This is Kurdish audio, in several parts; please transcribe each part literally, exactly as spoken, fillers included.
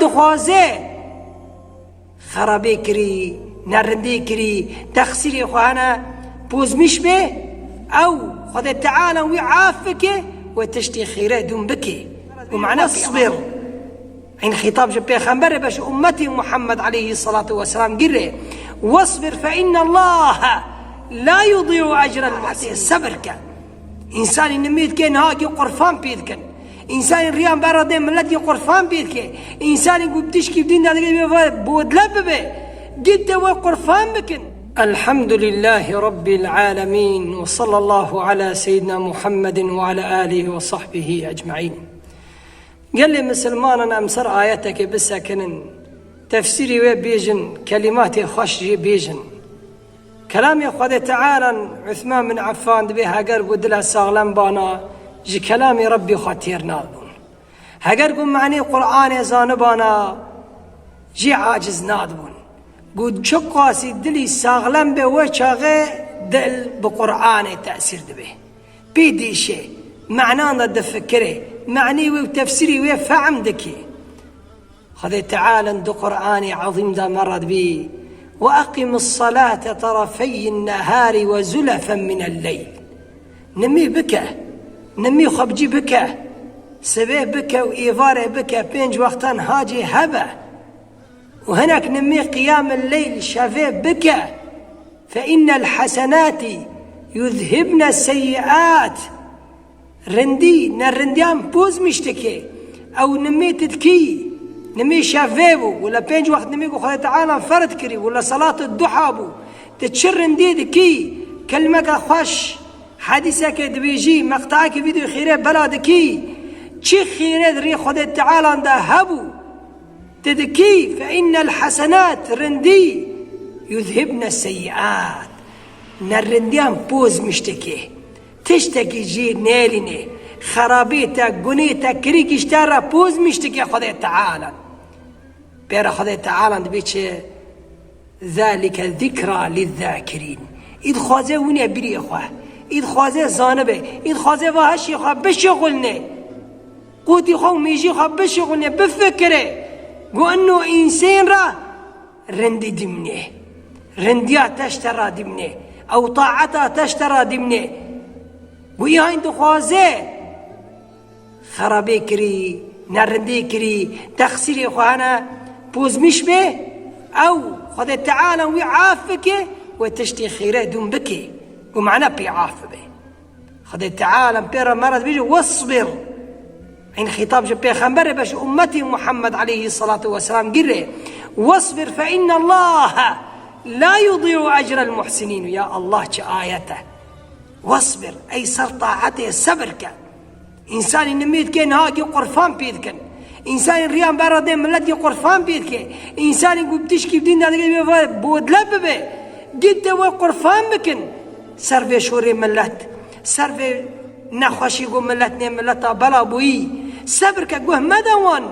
Dixwaze xerabê kirî, nerindê kirî, teqsîrê xwe hene pozmîş be, ew Xwedê Teala wî af bike û tiştê xêre dûm bike. Û mane wasbir. În xîtab ji pêxemberê be, ji ummetê Muhammed aleyhî salatu weselam gire. Wasbir fe innallaha la yudî'u ecrel muhsinin. Sebir ke. Însanî nimî dike, niha kî qurfan pê dikin. Însanî riyan bera dê milletî qurfan pê dike. Însanî ku tişkî dîn de dike, bê ve bodle bibe. Gidde we qurfan bikin. Elhamdülillâhi Rabbil âlemîn ve sallallahu ala seyyidina Muhammedin ve ala âlihi ve sahbihi ecmaîn. Gelê misilmanan em ser ayetekê bisekinin, tefsîrî wê bêjin, kelîmatê xweş jê bêjin. Kelamê Xwedê Tealan Uthman bin Affan dibê heger ku dile saxlem bana, ji kelamê Rebbî xwe têr nadibûn. Heger ku manê Qur'anê zanibana, jê aciz nadibûn. Ku çiqasî dilî saxlem be, wê çaxê dil bi Qur'anê tesîr dibe. Pê dîşe, manan de difikire, manê wê û tefsîrê wê fehm dike. Xwedê Teala di Qur'anê Ezîm de me re dibî, "Ve eqimis salate terefeyyin nehari ve zulefen minel leyl." Nimî bike, nimî xwe bi cî bike, sibê bike û êvarê bike, pênc wextan hacê hebe. Û hinek nimî qiyamil leyl, şevê bike. Fe innel hasenati yuzhibne seyyiat. Rindî, nerindiyan poz mişt dike. Ew nimê tu dikî, nimê şevê bû, wila pênc wext nimê ku Xwedê Teala ferd kirî, wila salatu duha bû. Tu çi rindî dikî, kelmeke xweş, hedîseke dibêjî, meqtaekî vîdeo xêrê bela dikî, çi xêrê di rê Xwedê Teala de hebû, tu dikî, fe innel hasenat, rindî, yuzhibne seyyiat. Nerindiyan poz mişt dike. Tiştekî jê nêlîne. Xerabê te, gunê te, kirî gişte re poz mişt dike Xwedê Teala. Pê re Xwedê Teala dibê çi? Zalike zikra lizzakirîn. Î dixwaze wîne birê xwe. Î dixwaze zanibe. Î dixwaze va hişê xwe bişixulne. Qûtî xwe û mêjî xwe bişixulne, bifikire. Ku ino însên re rindî dimne. Rindiya teşte re dimne. Ew taeta teşte re dimne. Ku î hayn dixwaze xerabê kirî, nerindî kirî, teqsîrê xwe hene pozmîş be, ew Xwedê Teala wî af bike û tiştê xêre dûm bike. Ku mane pê af bibe. Xwedê Teala pê re me re dibêje, "Wasbir." În xîtab ji pêxemberê be, ji ummetê Muhammed aleyhî salatu weselam gire. "Wasbir fe innallaha la yudî'u ecrel muhsinîn." Ya Allah, çi ayet e. Wasbir, ey ser taetê sebir ke. Însanî nimî dike, niha kî qurfan pê dikin. Însanî riyan bera dê milletî qurfan pê dike. Însanî ku tişkî dîn de dike, bê ve bodle bibe. Gidde we qurfan bikin. Ser vê şorê millet. Ser vê nexweşî ku millet nê milleta bela bûyî. Sebir ke, guh mede wan.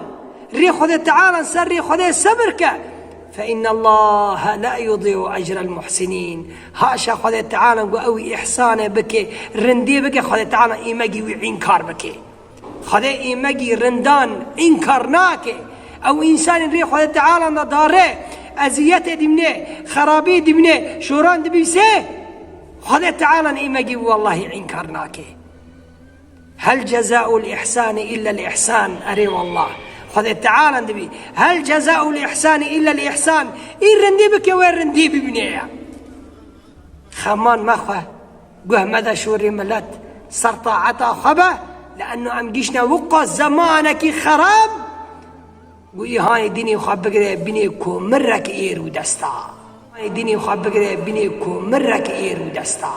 Rê Xwedê Teala, ser rê Xwedê sebir ke. Fe innallaha la yudî'u ecrel muhsinîn. Haşa Xwedê Teala ku ew îhsanê bike, rindî bike, Xwedê Teala îmegî wî înkar bike. Xwedê îmegî rindan înkar nake. Ew însanên rê Xwedê Teala de dare, eziyetê dîmne, xerabî dîmne, şoran dibîse, Xwedê Teala îmegî wî wellahî înkar nake. Hel cezaul ihsani illel ihsan. Erê wallah. Xwedê Teala dibî. Hel cezaul ihsani illel ihsan. Î rindî bike, wê rindî bibîne ya. Xeman mexwe. Guh mede şorê millet. Ser taeta xwe be. Le'enno em gişne wiqa zemanekî xerab. Gu î hanê dînê xwe bigire bînê komirekî êr û desta. Hanê dînê xwe bigire bînê komirekî êr û desta.